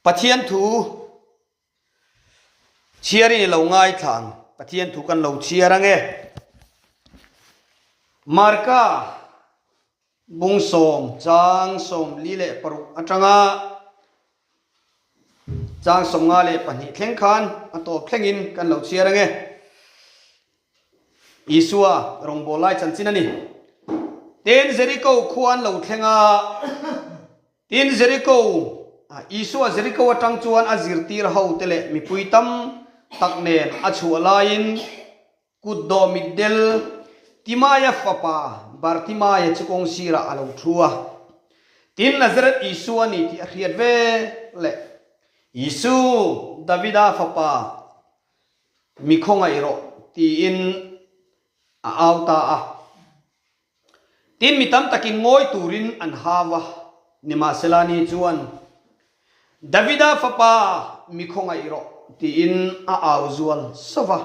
Pathian thu chhiarin i lo ngaithla ang. Pathian thu kan lo chhiar ang e. Marka bung sawm chang 46 atanga chang 52 thleng khan a tawp thlengin kan lo chhiar ang e. Isua rawngbâwl lai chanchin a ni. Tin, Jeriko khua an lo thleng a. Tin, Jeriko, Isua Jeriko aṭang chuan a zirtîr hote leh mipui tam tak nên a chhuah laiin kutdawh mitdel Timaia fapa Bartimaia chu kawng sîrah a lo ṭhu a. Tin, Nazareth Isua a ni tih a hriat ve leh, Isu, Davida fapa, Mi khawngaih rawh, tiin a au ta a. Tin, mi tam takin ngawi turin an hau a, nimahsela ni chuan, Davida fapa, mi khawngaih rawh, tiin a au zual sauh va.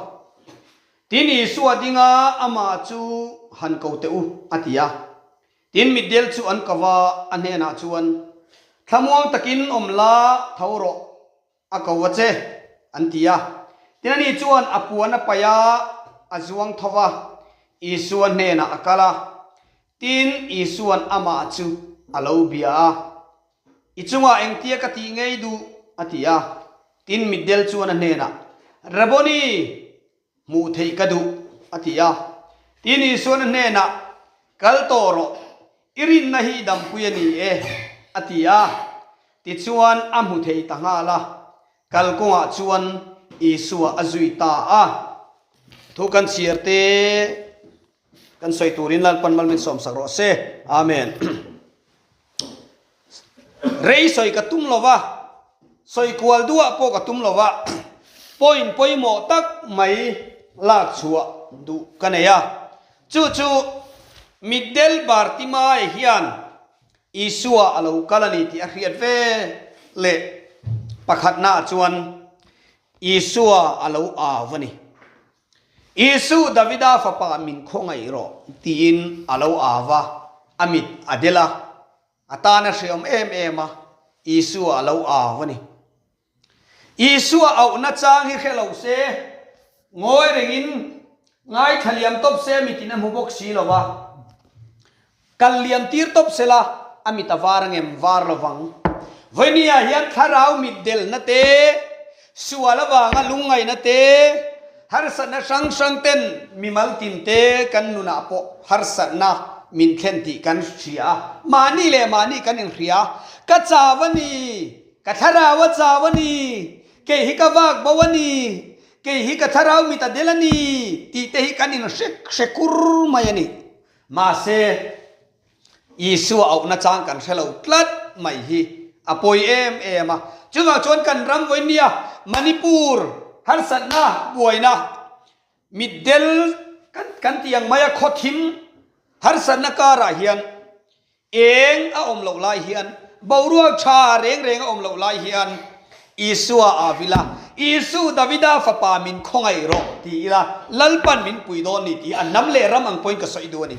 Tin, Isua dinga amah chu han ko teh u, a ti a. Tin, mitdel chu an ko va, a hnenah chuan, Thlamuang takin awm la, tho rawh, A ko a che, an ti a. Tin ani chuan a puan a paih a, a zuang tho va, Isua hnenah a kal a. Tin, Isua'n amah chu a lo bia a, I chungah engtia ka tih ngei duh? a ti a. Tin, mitdel chuan a hnenah, Rabboni, Hmuh theih ka duh, a ti a. Tin, Isua'n a hnenah, Kal tawh rawh, i rinna hi i dampui a ni e, a ti a. Tichuan, a hmu thei ta nghal a, kal kawngah chuan Isua a zui ta a. Thu kan chhiar te kan sawi turin Lalpan mal min sawmsak rawh se. Amen. Rei sawi ka tum lo va, sawi kual duah pawh ka tum lo va, point pawimawh tak mai lak chhuah duh ka nei a. Chu chu Mitdel Bartimae hian Isua a lo kal a ni tih a hriat ve leh pakhatnaah chuan Isua a lo au a ni. Isu Davida fapa min khawngaih rawh tiin a lo au a, a mit a del a, a tan a hreawm em em a, Isua a lo au a ni. Isua auhna chang hi hre lo se, ngawi rengin ngaithla liam tawp se mitin a hmu bawk si lo va, kal liam tir tawp se la, a mit a var angem var lo vang. Vawinia hian thlarau mit delna te, sual avanga lungngaihna te, harsatna hrang hrang ten mimal tin te kan nunah pawh harsatna min thlen tih kan hria a, mahni leh mahni kan inhria. Ka chau a ni, ka thlarau a chau a ni, kei hi ka vak bo a ni, kei hi ka thlarau mit a del a ni tih te hi kan inhre hre kur mai a ni. Mahse, Isua auhna chang kan hre lo tlat mai hi a pawi em em a. Chuvang chuan kan ram vawinia Manipur harsatna buaina mitdel kan kan tih ang maia khawthim harsatna karah hian eng a awm loh lai hian boruak tha reng reng a awm loh lai hian Isua a vil a, Isu Davida fapa min khawngaih rawh ti ila Lalpan min pui dawn ni tih a hnam leh ram ang pawhin ka sawi duh a ni.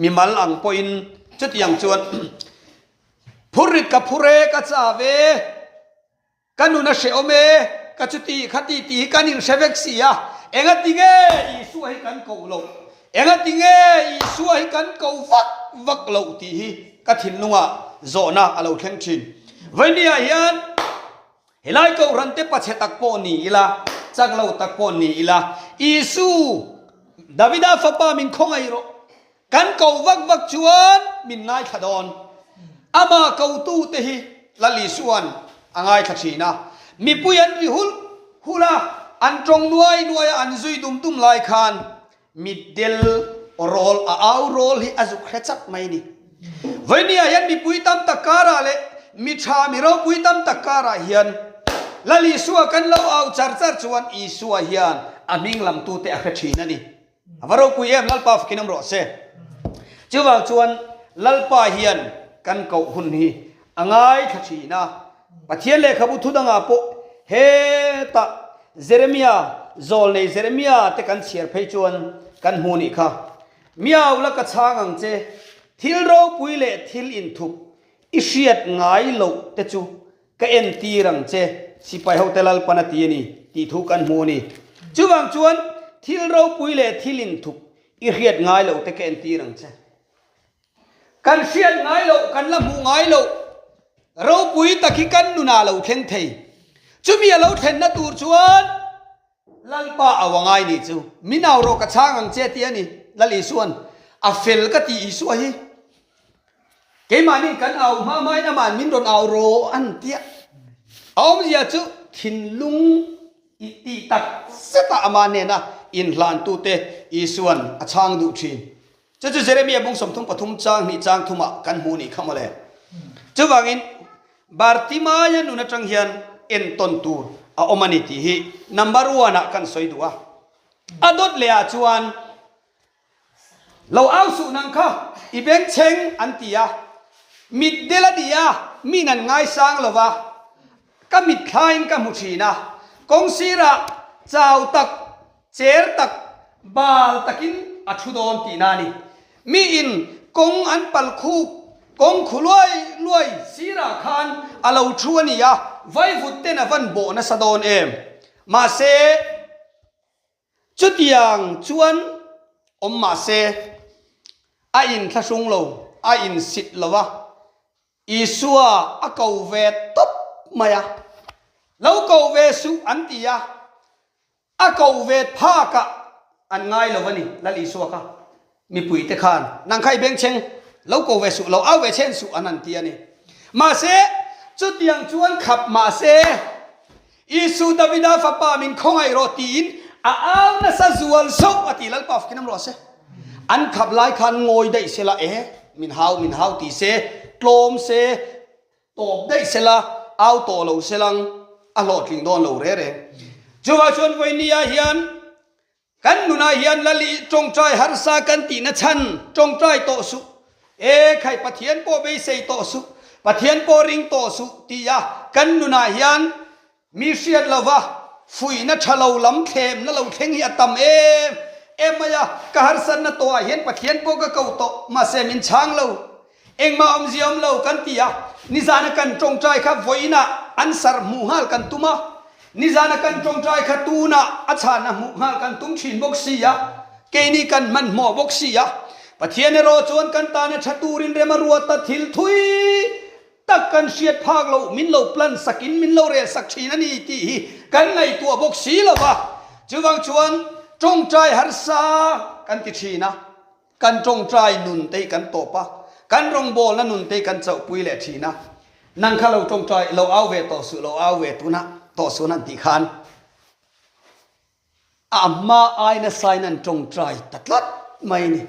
Mimal ang pawhin chutiang chuan phurrit ka phur e, ka cha ve, ka nun a hrehawm e, ka chuti khati tih hi kan inhre vek si a, engati nge Isua hi kan koh loh, engati nge Isua hi kan koh vak vak loh tih hi ka thinlungah zawhna a lo thleng thin. Vawinia hian helai kohhran te pachhe tak pawh ni ila, chak lo tak pawh ni ila, Isu, Davida fapa min khawngaih rawh, kan koh vak vak chuan min ngaithla dawn. Amah kotu te hi Lal Isua'n a ngaithla thin a, mipui an ri hulh hulh a, an tawng nuai nuai a, an zui dum dum lai khan Mitdel rawl a au rawl hi a zuk hre chak mai ni. Vawinia hian mipui tam tak karah leh mi tha mi ropui tam tak karah hian Lal Isua kan lo au char char chuan Isua hian a hming lamtute a hre thin a ni. A va ropui em Lalpa fakin awm rawh se. Chuvang chuan Lalpa hian kan koh hun hi a ngaithla thin a. Pathian lehkhabu thu dangah pawh hetah Jeremia, zawlnei Jeremia te kan chhiar phei chuan kan hmu nih kha. Miau la ka chhang ang che, thil ropui leh thil inthup i hriat ngai loh te chu. Ka entir ang che, sipai hote Lalpan a ti a ni, tih thu kan hmu a ni. Chuvang chuan thil ropui leh thil inthup i hriat ngai loh te ka entir ang che. Kan hriat ngai loh, kan la hmuh ngai loh ropui tak hi kan nunah a lo thleng thei. Chumi a lo thlenna tur chuan Lalpa au a ngai nih chu. Min au rawh ka chhang ang che tih a ni. Lal Isua'n a fel ka ti Isua hi. Keimahni kan au hma hmain ama'n min rawn au rawh an tia. A awmzia chu thinlung i tih tak zetah amah hnena inhlantute Isua'n a chhang duh thin. Chu chu Jeremia bung 33 chang hnih chang thumah kan hmuh nih kha mawle. Chuvangin Bartimaia nun atang hian entawn tur a awm a ni tih hi number one ah kan sawi duh a. A dawt leh ah chuan lo au suh nang kha i bengchheng an ti a, mitdel a ni a, min an ngaisang lo va, ka mitthlain ka hmu thin a, kawng sirah chau tak Cher tak, bal takin a thu dawn tihna a ni. Miin kawng an pal khuk, kawng khu luai luai sirah khan a lo thu a ni a, vaivut ten a van bawh nasa dawn em. Mahse, chutiang chuan awm mahse, a inthlahrung lo, a insit lo a, Isua a ko ve tawp mai a, Lo ko ve suh an ti a, A ko ve phakah an ngai lo a ni, Lal Isua kha. Mipuite khan, Nang kha i bengchheng, lo ko ve suh, lo au ve chhen suh an han ti a ni. Mahse, chutiang chuan khap mahse, Isu Davida fapa min khawngaih rawh tiin a au nasa zual sauh a ti, Lalpa fakin am rawh se. An khap lai khan ngawi daih sela e, min hau, min hau ti se, tlawm se, Tawp daih sela, au tawh lo selang a hlawhtling dawn lo re reng. Chuvah chuan vawinia hian kan nunah hian Lali tawngtai harsa kan tihna chhan tawngtai tawh suh, e khai Pathian pawh beisei tawh suh, Pathian pawh ring tawh suh tia kan nunah hian mi hriat lova fuihna tha lo lam thlemna lo thleng hi a tam em em mai a, ka harsatna tawhah hian Pathian pawh ka ko tawh mahse min chhang lo. Engmah awmzia awm lo kan ti a, nizana kan tawngtai kha vawiinah an sar hmuh nghal kan tum a, nizana kan tawngtai kha tunah a chhanna hmuh nghal kan tum thin bawk si a, keini kan hmanhmawh bawk si a. Pathian erawh chuan kan tana tha turin rem a ruat a, thil thui tak kan hriat phak loh min lo plan sakin min lo rel sak thin a ni tih hi kan ngaihtuah bawk si lo va, chuvang chuan tawngtai harsa kan ti thin a. Kan tawngtai nun te hi kan tawp a, kan rawngbawlna nun te hi kan chauhpui leh thin a. Nang kha lo tawngtai, lo au ve tawh suh, lo au ve tuna tawh suh nan tih khan a hma ai nasain an tawngtai ta tlat mai a ni.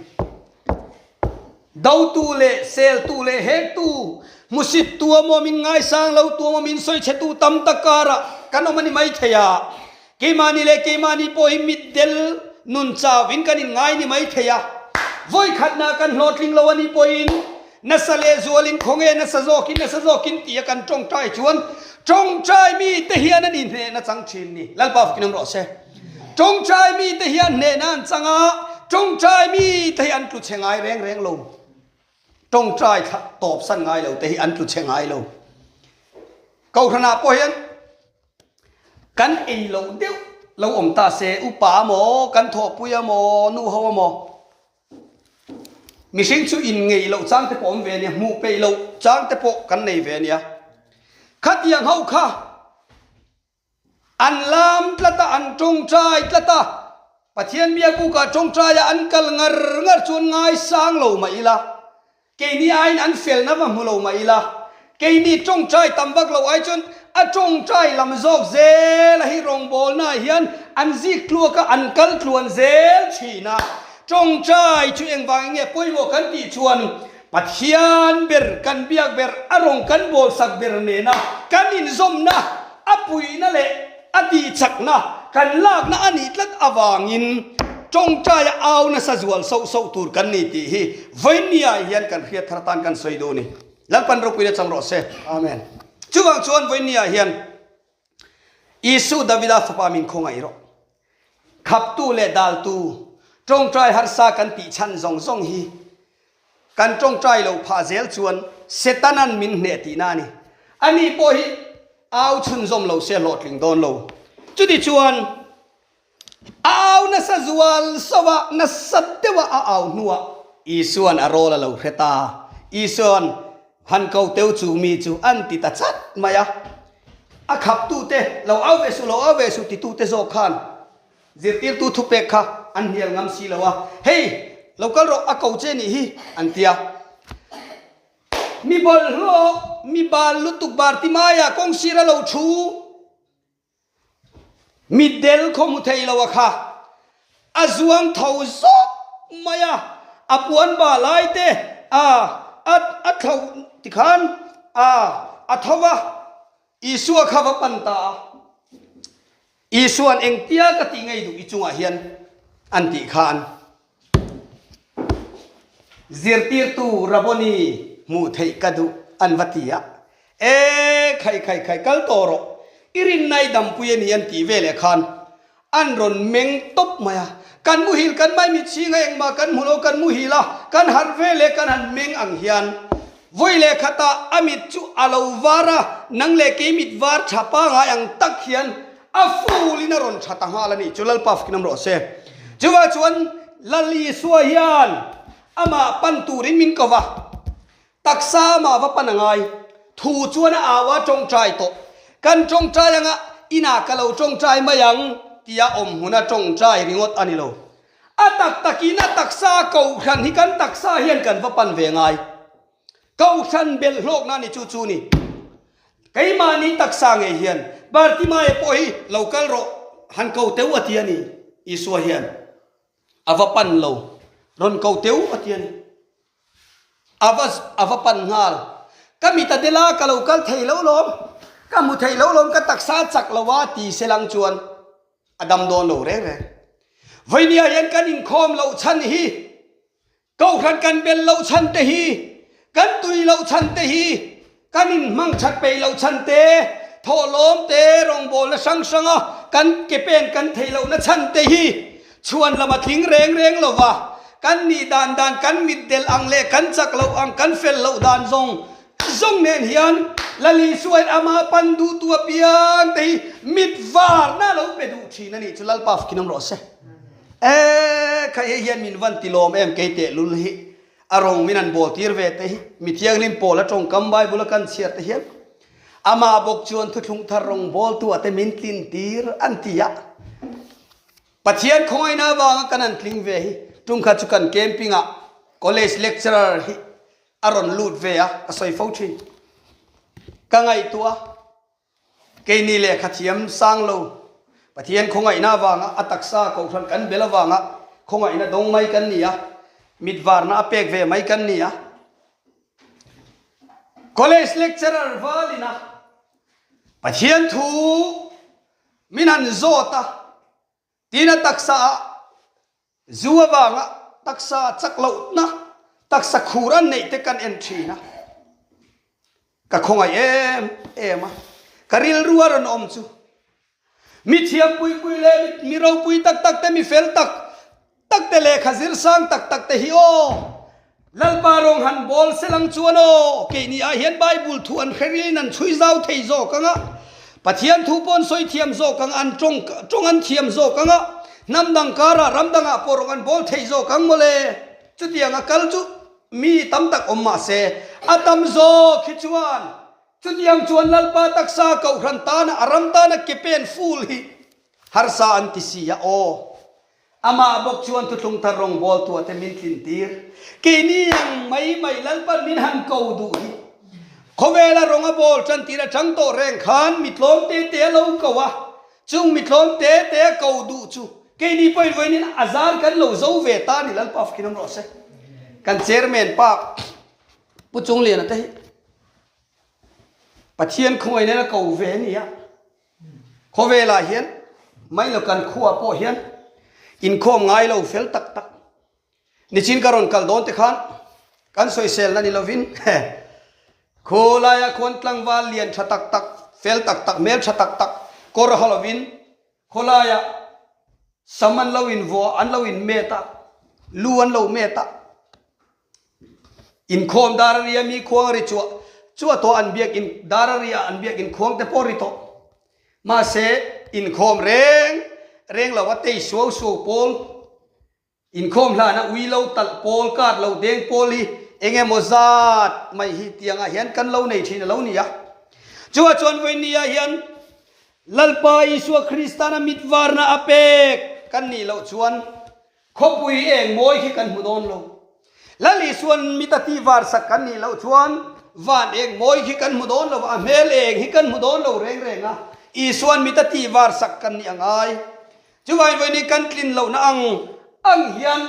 Dotu leh seltu leh hektu, hmusittu amaw min ngaisang lotu amaw min sawichhetu tam tak karah kan awm a ni maithei a. Keimahni leh keimahni pawh hi mitdel nun chauhin kan inngai ni mai thei a, vawikhatna kan hlawhtling lo a nih pawhin nasa leh zualin khawnge nasa zawkin nasa zawkin tia kan tawngtai chuan tawngtai mite hian an inhnehna chang thin ni. Lalpa fakin awm rawh se. Tawngtai mite hian hnehna an chang a, tawngtai mite hi an tlu chhe ngai reng reng lo. Tawngtai thla tawpsan ngai lo te hi an tlu chhe ngai lo. Kohhranah pawh hian Kan ei loh deuh lo awm ta se, upa amaw, kan thawhpui amaw, nu ho amaw, mihring chu in ngeih loh chang te pawh awm ve ania, hmuh peih loh chang te pawh kan nei ve ania. Khatiang ho kha an lam tlat a, an tawngtai tlat a, Pathian biakbukah tawngtaia an kal ngar ngar chuan ngaisang lo mah ila, Keini aiin an felna va hmu lo mah ila, keini tawngtai tam vak lo ai chuan a tawngtai lam zawk zel a hi rawngbawlnaah hian an zik tluak a, an kal tluan zel thin a. Tawngtai chu engvangin nge pawimawh kan tih chuan Pathian ber kan biak ber, a rawng kan bawlsak ber nena kan inzawmna, a puihna leh A tihchakna kan lakna a nih tlat avangin tawngtaia au nasa zual sauh sauh tur kan ni tih hi vawinia hian kan hriat thar atan kan sawi duh a ni. Lalpan ropuina chang rawh se. Amen. Chuvang chuan vawinia hian Isu Davida fapa min khawngaih rawh. Khaptu leh daltu tawngtai harsa kan tih chhan zawng zawng hi kan tawngtai lo phah zel chuan Setanan min hneh tihna a ni. Ani pawh hi. Au chhunzawm lo se hlawhtling dawn lo. Chutichuan, a au nasa zual sauh a, nasa deuha a au hnuah Isua'n a rawl a lo hre ta. Isua'n han ko teu chu mi chu an ti ta chat mai a. A khaptute, Lo au ve suh, lo au ve suh titute zawk khan zirtirtu thupek kha an hnial ngam si lo a, Hei, lo kal rawh, a ko che nih hi, an ti a. Mi bawlhhlawh, mi bal lutuk Bartimaia kawng sir a lo thu, mi del khaw hmu thei lo a kha a zuang tho zawk mai a, a puan ba lai te a a a thlo tikhan a a tho va, Isua kha va pan ta a, Isua'n engtia ka tih ngei duh i chungah hian an tih khan zirtirtu Rabboni hmuh theih ka duh an va ti a, E khai khai khai kal tawh rawh, i rinna i dampui a ni an tih veleh khan An rawn meng tawp mai a, kan muhil kan maimit chhinga engmah kan hmu lo, kan muhil a, kan harh ve leh kan han meng ang hian vawi leh khatah a mit chu a lo var a, nang leh kei mit var tha pangai ang tak hian a full in a rawn tha ta nghal a nih chu Lalpa fkin awm rawh se. Chuvah chuan Lal Isua hian amah pan turin min ko va. Taksa amah va pan a ngai. Thu chuan a au a tawngtai tawh. Kan tawngtai anga inah ka lo tawngtai mai ang tia awm hmuna tawngtai ringawt a ni lo. A tak takin a taksa kohhran hi kan taksa hian kan va pan ve ngai. Kohhran belh hlawkna a ni chu chu ni. Keimahni taksa ngei hian Bartimae pawh hi lo kal rawh han ko teuh a ti a ni Isua hian. A va pan lo. Rawn ko teuh a ti a ni. A va a va pan nghal. Ka mit a dela ka lo kal thei lo lawm. Ka hmu thei lo lawm ka taksa chak lo a ti se lang chuan a dam dawn lo reng reng. Vawinia hian kan inkhawm loh chhan hi, kohhran kan bel loh chhan te hi, kan tui loh chhan te hi, kan inhmang that peih loh chhan te, thawhlawm te, rawngbawlna hrang hranga kan ke pen kan theih lohna chhan te hi Chhuan lam a tling reng reng lo va, kan nih dan dan, kan mitdelh ang leh kan chak loh ang, kan fel loh dan zawng zawng nen hian Lal Isuain amah pan duhtu apiang te hi mit varna a lo pe duh thin a nih chu Lalpa fkin awm rawh se. E khai hei hian min van ti lawm em kei tehlul hi a rawng min han bawl tir ve te hi mi thianghlim pawl a tawngkam Bible a kan chhiar te hian amah bawk chuan thuthlung thar rawng bawltu ah te min tlin tir an ti a. Pathian khawngaihna avanga kan han tling ve hi tumkhat chu kan camping ah college lecturer hi a rawn lut ve a, ka sawi fo thin. Ka ngaihtuah a, keini lehkha thiam sang lo, Pathian khawngaihna avanga a taksa kohhran kan bel avanga khawngaihna dawng mai kan ni a, mitvarna a pek ve mai kan ni a. College lecturer valin a Pathian thu Min han zawt a, tin a taksa ah zu avanga taksa chak lohna, taksa khur an neih te kan en thin a, ka khawngaih em em a, ka rilru a rawn awm chu mi thiam pui pui leh mi ropui tak tak te, mi fel tak tak te lehkha zir sang tak tak te hi aw Lalpa rawng han bawl selang chuan aw keini ah hian Bible thu an hre rilin an chhui zau thei zawk ang a, Pathian thu pawh an sawi thiam zawk ang, an tawng tawng an thiam zawk ang a, hnam dang karah ram dangah pawh rawng an bawl thei zawk ang mawle. Chutiang a kal chu mi tam tak awm mah se a tam zawk hi chuan chutiang chuan Lalpa taksa kohhran tana a ram tana ke pen ful hi harsa an ti si a aw. Amah bawk chuan thuthlung thar rawngbawltu ah te min tlin tir. Keini ang mai mai Lalpan min han ko duh hi. Khawvela rawng a bawl tan tir atang tawh reng khan mi tlawm te te a lo ko a, chung mi tlawm te te a ko duh chu keini pawhin vawiin a zar kan lo zo ve ta a ni Lalpa fkin awm rawh se. Kan chairman pa Pu Chungliana te hi Pathian khawngaihna in a ko ve a ni a. Khawvelah hian mai lo kan khuaah pawh hian inkhawm ngai lo fel tak tak. Nichin ka rawn kal dawn te khan kan sawiselna ni lovin khawlaiah khuan tlangval lian tha tak tak, fel tak tak, hmel tha tak tak kawr ha lovin khawlaiah sam an lo invuah, an lo inmet a, lu an lo met a. Inkhawm dar a ria mi khuang a ri chhuah. Chu a tawh an biakin dar a ri a, an biakin khuang te pawh a ri tawh. Mahse, inkhawm reng reng lo a tei suau suau pawl, inkhawm hlana ui lo talh pawl, kar lo deng pawl hi eng emaw zat mai hi tiangah hian kan lo nei thin a lo ni a. Chuvah chuan vawinia hian Lalpa Isua Kristana mit varna a pek kan nih loh chuan Khawpui eng mawi khi kan hmu dawn lo. Lal Isuan mit a tih var sak kan nih loh chuan van eng mawi khi kan hmu dawn lo va, a hmel eng hi kan hmu dawn lo reng reng a. Isuan mit a tih var sak kan nih a ngai. Chuvangin vawiin hi kan tlin lohna ang ang hian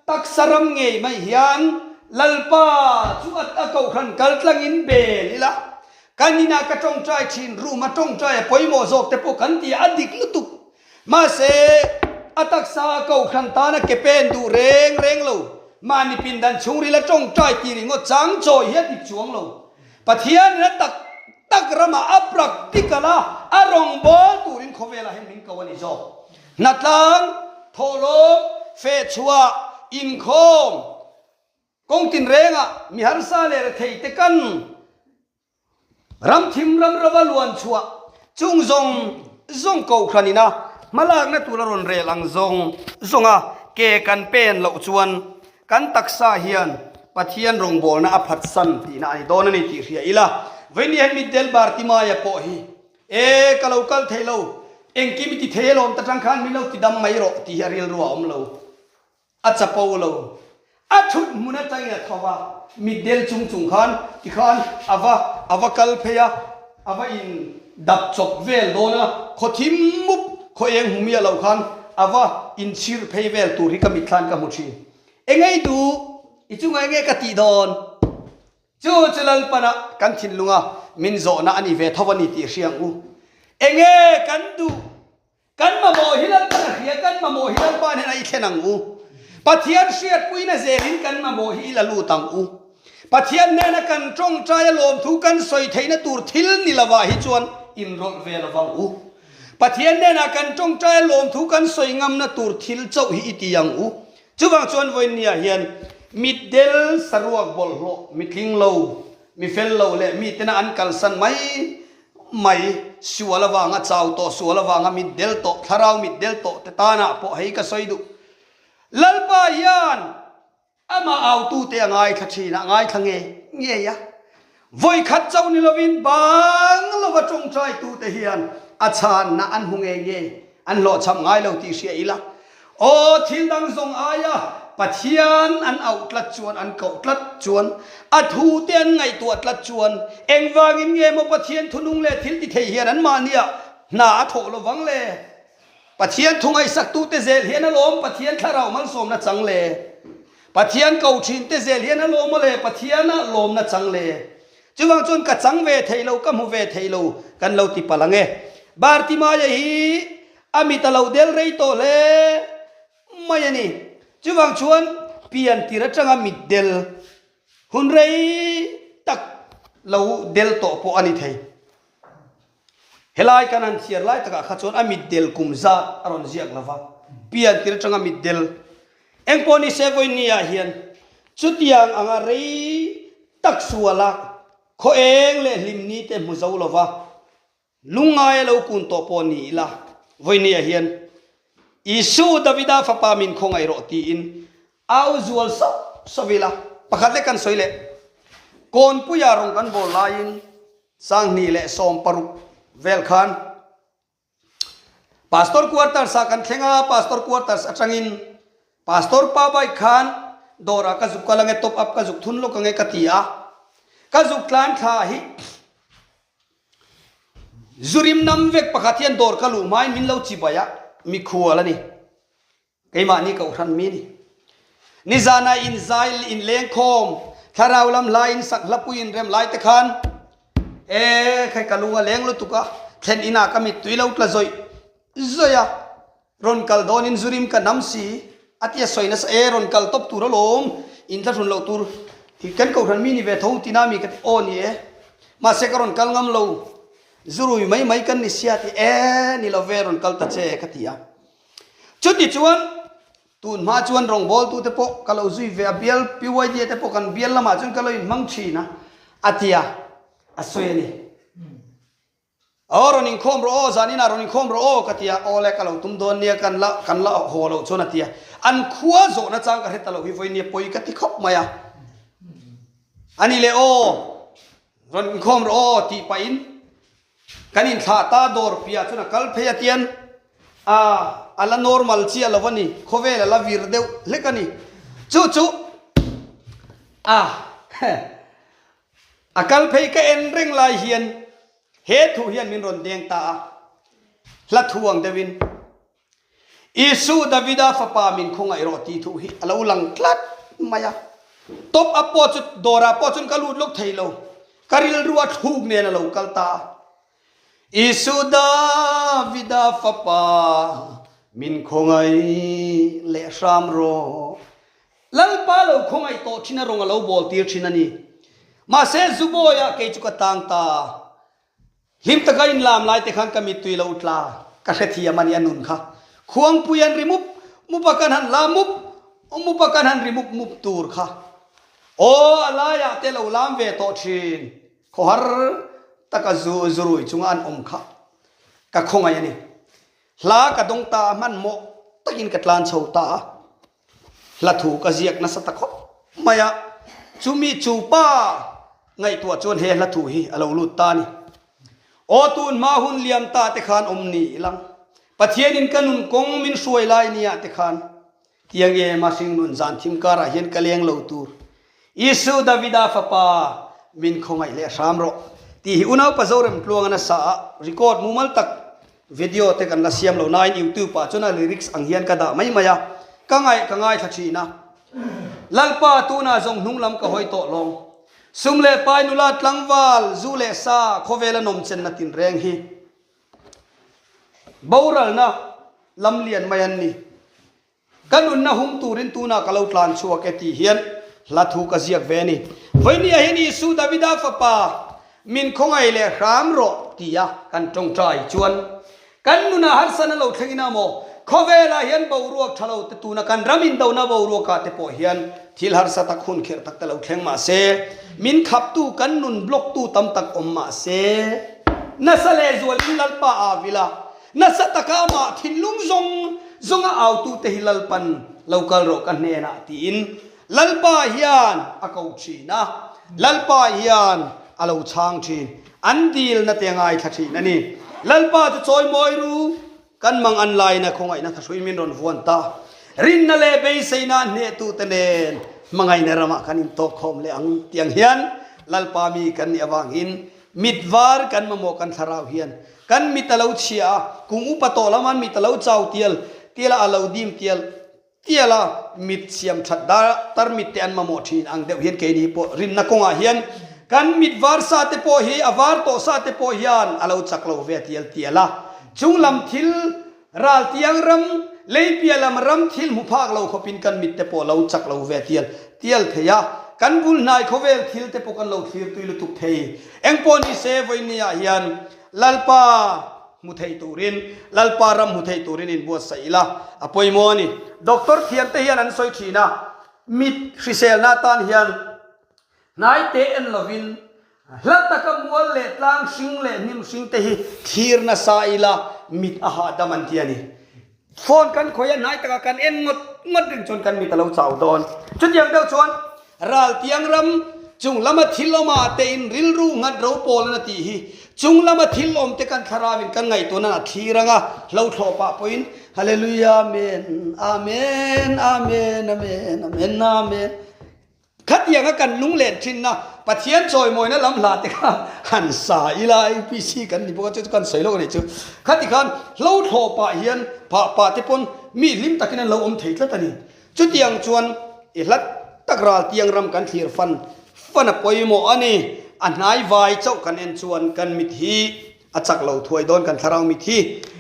taksa ram ngei mai hian Lalpa chu a a kohhran kal tlangin bel ila, kan inah ka tawngtai thin, room a tawngtai a pawimawh zawk te pawh kan ti a, a dik lutuk. Mahse, a taksa a kohhran tana ke pen duh reng reng lo. Mahni pindan chhungril a tawngtai tih ringawt chang chawi hi a dik chuang lo. Pathianin a tak tak ramah a practical a, a rawngbâwl turin khawvelah hian min ko a ni zawk. Hnatlang, thawhlawm, fehchhuah, inkhawm, kawng tinrengah mi harsa leh rethei te kan Ramthim ram rova luan chhuah chung zawng zawng kohhran ina hmalakna tur a rawn rel ang zawng zawng a, ke kan pen loh chuan kan taksa hian Pathian rawngbawlna a phatsan tihna a ni dawn a ni tih hria ila. Vawiin hian Mitdel Bartimaia pawh hi, E, ka lo kal thei lo, engkim i ti thei alawm ta tang khan min lo ti dam mai rawh tih hi a rilru a awm lo. A chapo lo. A thut hmun atangin a tho va, mitdel chung chung khan tikhan a va a va kal phei a, a va in dap chawp vel dawn a, khaw thim mup khaw eng hmu miah lo khan a va in chhir phei vel tur hi ka mitthlan ka hmu thin. Engei duh i chungah enge ka tih dawn? Chu chu Lalpana kan thinlunga min zawhna a ni ve tho a ni tih hria ang u. Enge kan duh? Kan mamawh hi Lalpan a hria, kan mamawh hi Lalpa hnenah i thlen ang u. Pathian hriatpuina zelin kan mamawh hi i la lut ang u. Pathian hnena kan tawngtaia lawmthu kan sawi theihna tur thil ni lovah hi chuan inrawlh ve lo vang u. Pathian hnenah kan tawngtaia lawmthu kan sawi ngamna tur thil chauh hi i ti ang u. Chuvang chuan vawiinniah hian mitdel saruak bawlhhlawh, mitling lo, mifel lo leh mitena an kalsan mai mai, sual avanga chau tawh, sual avanga mit del tawh, thlarau mit del tawh te tanah pawh hei ka sawi duh. Lalpa hian amah autute a ngaithla thin a, a ngaithla ngei ngei a. Vawikhat chauh ni lovin bang lova tawngtaitute hian a chhanna an hmu ngei ngei, an hlawhchham ngai lo tih hria ila. Aw, thil dang zawng aia Pathian an auh tlat chuan, an koh tlat chuan, a thute an ngaihtuah tlat chuan, engvangin nge maw Pathian thunung leh thil ti thei hian anmahniah hna a thawh lo vang le? Pathian thu ngaihsaktute zel hian alawm Pathian thlarau malsawmna chang le? Pathian ko thinte zel hian alawm maw le Pathiana lawmna chang le? Chuvang chuan ka chang ve thei lo, ka hmu ve thei lo kan lo ti palh ang e. Bartimaia hi A mit a lo del rei tawh hle mai a ni. Chuvang chuan pian tir atanga mit del hun rei tak lo del tawh pawh a ni thei. Helai kan han chhiar lai takah kha chuan a mit del kum zat a rawn ziak lo va, pian tir atanga mit del engpawh ni se vawinia hian chutiang anga rei tak suala khaw eng leh hlimni te hmu zo lo va, Lungngai a lo kun tawh pawh ni ila, vawinia hian Isu Davida fapa min khawngaih rawh tiin au zual sauh sauh ila, pakhat lek kan sawi leh. Kawnpuia rawng kan bawl laiin 2016 vel khan Pastor Quarters ah kan thleng a, Pastor Quarters atangin Pastor pa bike khan dawrah ka zuk kal ange, top up ka zuk thun lawk ange ka ti a, ka zuk tlan thla hi Zurim nam vek pakhat hian dawr ka luh hmain min lo chibai a, mikhual a ni. Keimahni kohhran mi a ni. Nizana inzai inlengkhawm, thlarau lam hla in sak hlapui inrem lai te khan e khai ka lung a leng lutuk a, thlen inah ka mittui lo tla zawih zawih a. Rawn kal dawnin zurim ka nam si a tia sawi nasa e, rawn kal tawp tur alawm, in thlahrun loh tur hi kan kohhran mi ni ve tho tina mi ka ti aw ni e, mahse ka rawn kal ngam lo, zurui mai mai kan ni sia ti e ni lo ve rawn kal ta che ka ti a. Chuti chuan tun hma chuan rawngbawltu te pawh ka lo zui ve a, bial PYD te pawh kan bial lamah chuan ka lo inhmang thin a, a ti a. A sawi a ni. Aw rawn inkhawm rawh aw, zaninah rawn inkhawm rawh aw ka ti a, aw le ka lo tum dawn nia kan la kan la haw loh chuan a ti a. An khua zawhna chang ka hre ta lo hi vawinia pawi ka ti khawp mai a. A ni le aw, rawn inkhawm rawh aw tih pahin kan inthlah ta dawr piah chuan a kal phei a tian a a la normal chiah lo a ni, khawvel a la vir deuh hlek a ni. Chu chu a A kal phei ka en reng lai hian he thu hian min rawn deng ta a, hla thu ang deuhin, Isu Davida fapa min khawngaih rawh tih thu hi a lo lang tlat mai a. Top up pawh chu dawrah pawh chuan ka lut lawk thei lo, ka rilru a thluk nen a lo kal ta a. Isu Davida fapa min khawngaih leh hram rawh. Lalpa lo khawngaih tawh thin a rawng a lo bawl tir thin a ni. Mahse Zubawiah kei chu ka tang ta. Hlim taka inlam lai te khan ka mittui lo tla ka hrethiam a ni a nun kha. Khuangpui an ri mup mup a kan han la mup mup a kan han ri mup mup tur kha. Aw a laiah te lo lam ve tawh thin. Khawhar taka zu zurui chunga an awm kha ka khawngaih a ni. Hla ka dawng ta a hmanhmawh takin ka tlan chho ta a. Hla thu ka ziak nasa ta khawp mai a, chumi chu pa ngaihtuah chuan he hla thu hi a lo lut ta a ni. Aw tun hma hun liam ta te khan awm ni ilang, Pathianin ka nun kawng min hruai lai nia te khan, tiang em a hringnun zan thim karah hian ka leng lo tur. Isu Davida fapa min khawngaih leh hram rawh tih hi unaupa Zorem Tluanga nasa a record mumal tak Video te kan la siam lo nain YouTube ah chuan a lyrics ang hian ka dah mai mai a, ka ngaih ka ngaithla thin a. Lalpa tunah zawng hnung lam ka hawi tawh lawng. Sum leh pai nula tlangval, zu leh sa, khawvela nawmchenna tinreng hi boralna lam lian mai an ni. Ka nunna hum turin tunah ka lo tlan chhuak e tih hian hla thu ka ziak ve a ni. Vawinia hian Isu Davida fapa min khawngaih leh hram rawh tia kan tawngtai chuan kan nunah harsatna lo thleng ina maw? Khawvelah hian boruak tha lo te tuna kan ram indona boruakah te pawh hian thil harsa tak hun kherh tak te lo thleng mah se, min khaptu kan nun block tu tam tak awm mah se, nasa lehzualin Lalpa aa vil a, Nasa taka amah thinlung zawng zawnga autute hi Lalpan lo kal rawh ka hnenah tiin Lalpa hian a ko thin a, Lalpa hian a lo chhang thin, an dilna te a ngaithla thin a ni. Lalpa chu chawimawi ru, kan mang an laina khawngaihna thahrui min rawn vuan ta. Rinna leh beiseina hnehtute nen hmangaihna ramah kan intawkkhawm leh ang tiang hian Lalpa mi kan nih avangin mit var kan mamawh kan thlarau hian Kan mit a lo chhia a, kum upa tawh lama mit a lo chau tial tial a, a lo dim tial tial a, mit siam that dar tarmit te an mamawh thin ang deuh hian keini pawh rinna kawngah hian kan mit var sa te pawh hi a var tawh sa te pawh hian a lo chak lo ve tial tial a, chunglam thil ral tiang ram lei piah lam ram thil hmu phak lo khawpin kan mit te pawh lo chak lo ve tial tial thei a, kan bul hnai khawvel thil te pawh kan lo thlir tui lutuk thei. Engpawh ni se vawinia hian Lalpa hmu thei turin, Lalpa ram hmu thei turin inbuatsaih ila a pawimawh a ni. Doctor thiamte hian an sawi thin a, mit hriselna atan hian hnai te en lovin hla taka mual leh tlang hring leh hnim hring te hi thlir nasa ila mit a hahdam an ti a ni. Phone kan khawih a hnai takah kan en ngawt ngawt reng chuan kan mit a lo chau dawn. Chutiang deuh chuan Raltiang ram chung lama thil awm ah te in rilru nghat ro pawl an a tih hi chung lama thil awm te kan thlarau in kan ngaihtuah nan a thlir ang a, hlo thlawh pah pawhin Hallelujah Amen Amen Amen Amen Amen Amen Khatianga kan lunglen thinna Pathian chawimawina lam hla te kha han sa ila UPC kan ni bawk a chu chu kan sawi lawk a nih chu. Khati khan hlo thlawh pah hian phah pah te pawn mi hlim takin an lo awm thei tlat a ni. Chutiang chuan i hlat tak ral tiang ram kan thlir fan fan a pawimawh a ni. A hnai vai chauh kan en chuan kan mit hi a chak lo thuai dawn kan thlarau mit hi.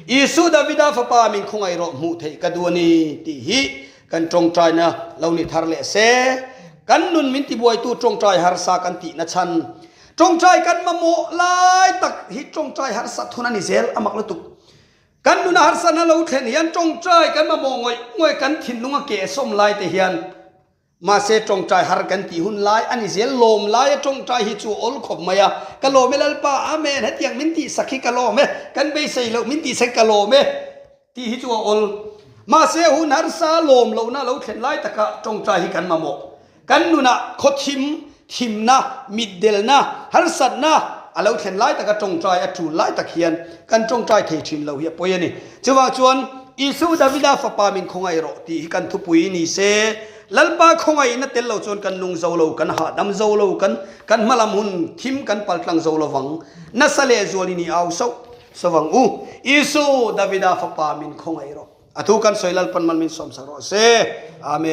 Isu Davida fapa min khawngaih rawh hmuh theih ka duh a ni tih hi kan tawngtaina lo ni thar leh se. Kan nun min tibuaitu tawngtai harsa kan tihna chhan tawngtai kan mamawh lai tak hi tawngtai harsa thun a ni zel a mak lutuk. Kan nuna harsatna lo thlen hian tawngtai kan mamawh ngawih ngawih kan thinlung a keh sawm lai te hian. Mahse tawngtai har kan tih hun lai a ni zel, lawm laia tawngtai hi chu a awl khawp mai a, ka lawm e Lalpa, Amen, hetiang min tihsak hi ka lawm e, kan beisei loh min tihsak hi ka lawm e tih hi chu a awl. Mahse hun harsa lawm lohna lo thlen lai taka tawngtai hi kan mamawh. Kan nunah khawthim, thimna, mitdelna, harsatna a lo thlen lai taka tawngtai a tul lai tak hian kan tawngtai thei thin lo hi a pawi a ni. Chuvang chuan Isu Davida fapa min khawngaih rawh tih hi kan thupui ni se. Lalpa khawngaihna tel lo chuan kan nung zo lo, kan hahdam zo lo, kan kan hmalam hun thim kan paltlang zo lovang. Nasa leh zualin i au sauh sauh ang u. Isu Davida fapa min khawngaih rawh. A thu kan sawi Lalpan man min sawmsak rawh se. Amen.